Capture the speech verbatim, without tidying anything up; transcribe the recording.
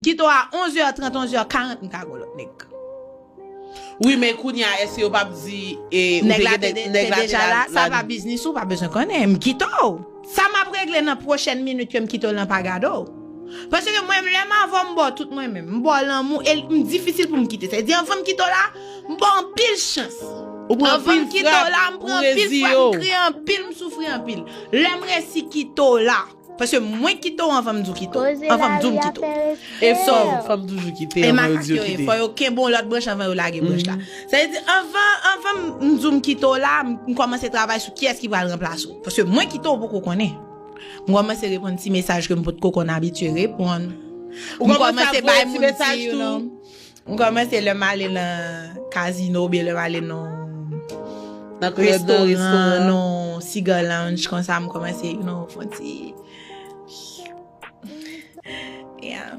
kite w a onz è trant, onz è karant, m ka gen yon lòt nèg. Wi, men kounye a, èske yo p ap di e, ou Nèg te la gen te, nèg- te, nèg te la te deja la- la, sa la- pa biznis ou, pa bezwen konnen. M kite w. Sa m ap regle nan pwochèn minit ke m kite w lan pa gade w. Paske mwen, lè m avè w, m ba w tout mwen menm. M ba w lanmou e m difisil pou m kite. Sa vle di, anvan m kite w la, m ba w anpil chans. Ou pran Anvan m anpil kite w frap, la, m ou pran anpil reziye frap, w. M kriye anpil, m soufri anpil. Lè m resi kite w la, paske mwen kite w anvan m di w kite w. Anvan m di w m kite w. E So, fanm, fanm toujou kite E anvan yo makak di yo yo ye, kite. Fò yo kenbe yon lòt branch anvan yo lage branch la. Sa vle di, anvan, anvan m di w m kite w la, m m kòmanse travay sou kiyès ki pral ranplase w. Paske mwen kite w poko konnen. M kòmanse reponn ti mesaj ke m potko konn abitye reponn. Ou M kòmanse kòmanse ap bay voye ti moun mesaj ti, you tou? know. M kòmanse lè m ale nan kazino oubyen lè m ale nan Nan klèb, nan restoran, restoran. Nan cigar lounge konsa, m kòmanse, you know, fè yon ti. Yeah.